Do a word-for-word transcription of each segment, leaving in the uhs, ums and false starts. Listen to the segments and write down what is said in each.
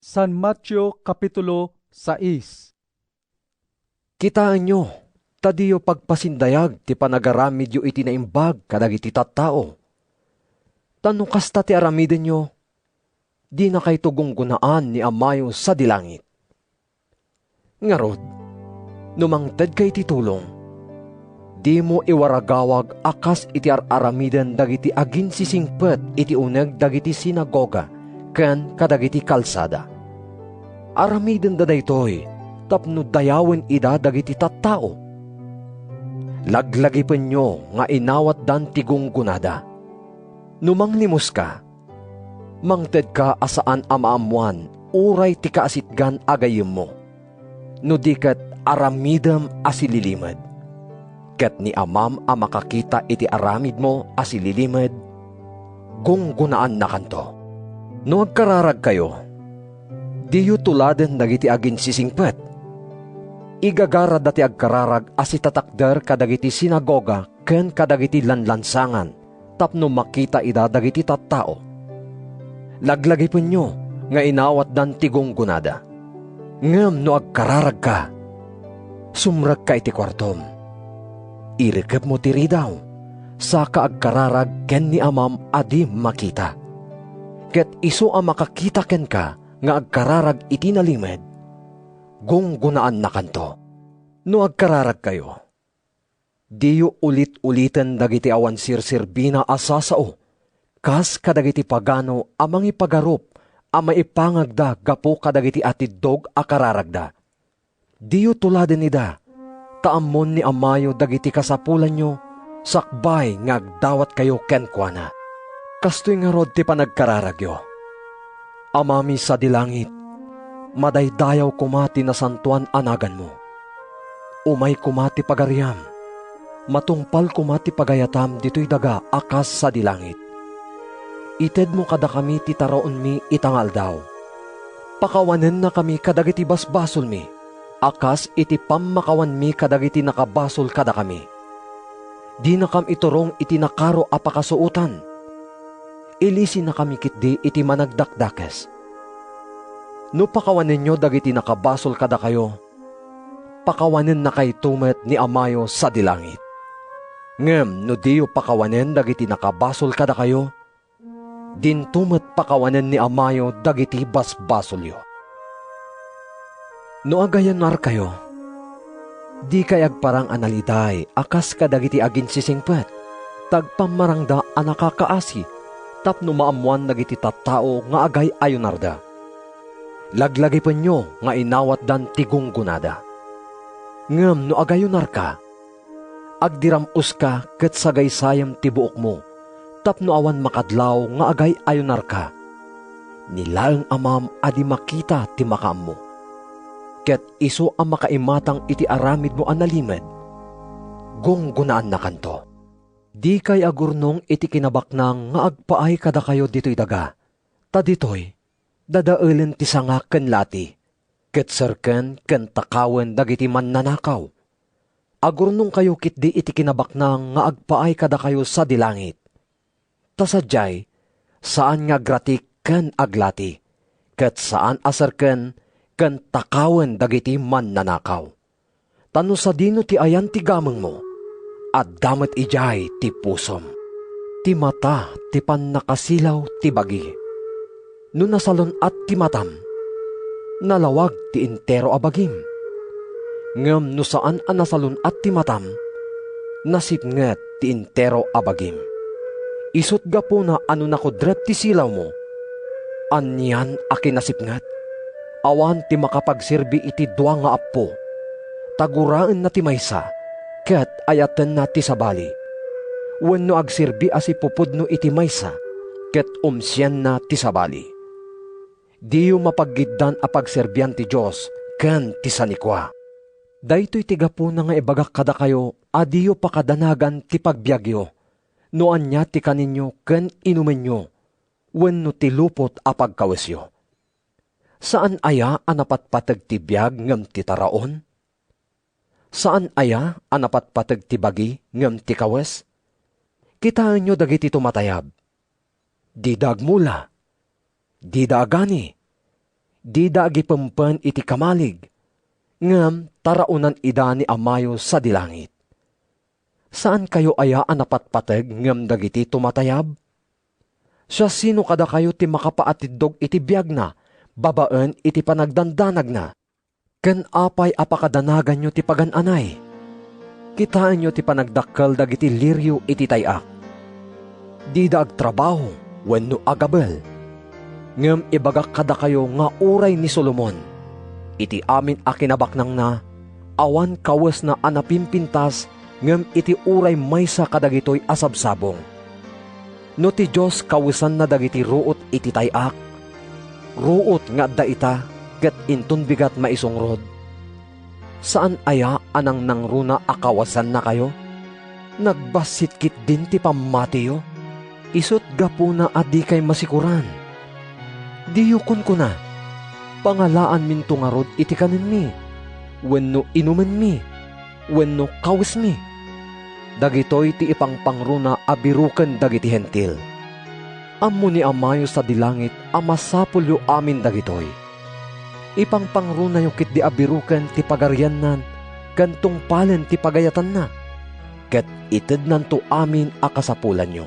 San Mateo, Kapitulo sais. Kitaenyo, ta diyo pagpasindayag ti panagaramidyo iti naimbag kadagiti tattao. Ta no kasta ti aramidenyo, dinakayto gunggonaan ni Amayo sadi langit. Ngarud, no mangtedka iti tulong, dimo iwaragawag a kas iti ar-aramiden dagiti aginsisingpet iti uneg dagiti sinagoga ken kadagiti kalsada. Aramidenda daytoy tapno dayawen ida dagiti tattao. Laglagipenyo nga inawatdan ti gunggonada. No manglimuska, mangtedka a saan a maammoan uray ti kaasitgan a gayyemmo, no di ket aramidem a sililimed. Ket ni Amam a makakita iti aramidmo a sililimed, gunggonaannakanto. No agkararagkayo, diyo tuladen dagiti aginsisingpet. Igagarada ti agkararag a sitatakder kadagiti sinagoga ken kadagiti lanlansangan tapno makita ida dagiti tattao. Laglagipenyo nga inawatdan ti gunggonada. Ngem no agkararagka, sumrekka iti kuartom. Irikepmo ti ridaw, saka agkararag ken ni Amam a di makita. Ket isu a makakita kenka nga agkararag iti nalimed, gunggonaannakanto. No agkararagkayo, diyo ulit-uliten dagiti awan serserbina a sasao, kas kadagiti pagano a mangipagarup a maipangagda gapu kadagiti atiddog a kararagda. Diyo tuladen ida, ta ammon ni Amayo dagiti kasapulanyo sakbay nga agdawatkayo kenkuana. Kastoy ngarud ti panagkararagyo: Amami sadi langit, madaydayaw koma ti nasantoan a naganmo. Umay koma ti pagariam. Matungpal koma ti pagayatam ditoy daga a kas sadi langit. Itedmo kadakami ti taraonmi ita nga aldaw. Pakawanennakami kadagiti basbasolmi a kas iti pammakawanmi kadagiti nakabasol kadakami. Dinakam iturong iti nakaro a pakasuotan. Ilisinakami ketdi iti managdakdakes. No pakawanenyo dagiti nakabasol kadakayo, pakawanennakayto met ni Amayo sadi langit. Ngem no diyo pakawanen dagiti nakabasol kadakayo, dinto met pakawanen ni Amayo dagiti basbasolyo. No agayunarkayo, dikay agparang a naliday a kas kadagiti aginsisingpet, ta agpammarangda a nakakaasi tapno maammoan dagiti tattao nga agay-ayunarda. Laglagipenyo nga inawatdan ti gunggonada. Ngem no agayunarka, agdiram-oska ket sagaysayem ti buokmo tapno awan makadlaw nga agay-ayunarka. Ni laeng Amam a di makita ti makaammo. Ket isu a makaimatang iti aramidmo a nalimed, gunggonaannakanto. Dikay agurnong iti kinabaknang nga agpaay kadakayo ditoy daga, ta ditoy, dadaelen ti sanga ken lati, ket serken ken takawen dagiti mannanakaw. Agurnongkayo ketdi iti kinabaknang nga agpaay kadakayo sadi langit. Ta sadiay, saan nga agrati ken aglati, ket saan a serken ken takawen dagiti mannanakaw. Ta no sadino ti ayan ti gamengmo, adda met idiay ti pusom. Ti mata ti pannakasilaw ti bagi. No nasalun-at ti matam, nalawag ti entero a bagim. Ngem no saan a nasalun-at ti matam, nasipnget ti entero a bagim. Isut' gapuna a no nakudrep ti silawmo, anian a kinasipnget? Awan ti makapagserbi iti dua nga appo, ta guraenna ti maysa ket ayatenna ti sabali. Wenno agserbi a sipupudno iti maysa ket umsienna ti sabali. Diyo mapaggiddan a pagserbian ti Dios ken ti sanikua. Daytoy ti gapuna nga ibagak kadakayo a diyo pakadanagan ti pagbiagyo, no ania ti kaninyo ken inumenyo, wenno ti lupot a pagkawesyo. Saan aya a napatpateg ti biag ngem ti taraon? Saan aya a napatpateg ti bagi ngem ti kawes? Kitaenyo dagiti tumatayab. Dida agmula. Dida agani. dida agipempen iti kamalig, ngem taraonan ida ni Amayo sadi langit. Saankayo aya a napatpateg ngem dagiti tumatayab? Siasino kadakayo ti makapaatiddog iti biagna babaen iti panagdandanagna? Ken apay a pakadanaganyo ti pagan-anay? Kitaenyo ti panagdakkel dagiti lirio iti tay-ak. Dida agtrabaho wenno agabel. Ngem ibagak kadakayo nga uray ni Solomon, iti amin a kinabaknangna, awan kawesna a napimpintas ngem iti uray maysa kadagitoy a sabsabong. No ti Dios kawesanna dagiti ruot iti tay-ak, ruot nga adda ita ket inton bigat maisungrod, saan aya a nangnangruna a kawesannakayo? Nagbassit ketdin ti pammatiyo? Isut' gapuna a dikay masikoran. Diyo kunkuna, "Pangalaanminto ngarud iti kanenmi, wenno inumenmi, wenno kawesmi." Dagitoy ti ipangpangruna a biroken dagiti Hentil. Ammo ni Amayo sadi langit a masapulyo amin dagitoy. Ipangpangrunayo ketdi a biroken ti Pagarianna ken tungpalen ti pagayatanna, ket itednanto amin a kasapulanyo.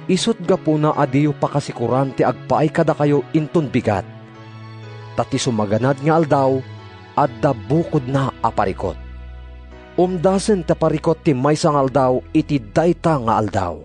Isut' gapuna a diyo pakasikoran ti agpaay kadakayo inton bigat, ta ti sumaganad nga aldaw, adda bukodna a parikut. Umdasen ta parikut ti maysa nga aldaw iti dayta nga aldaw.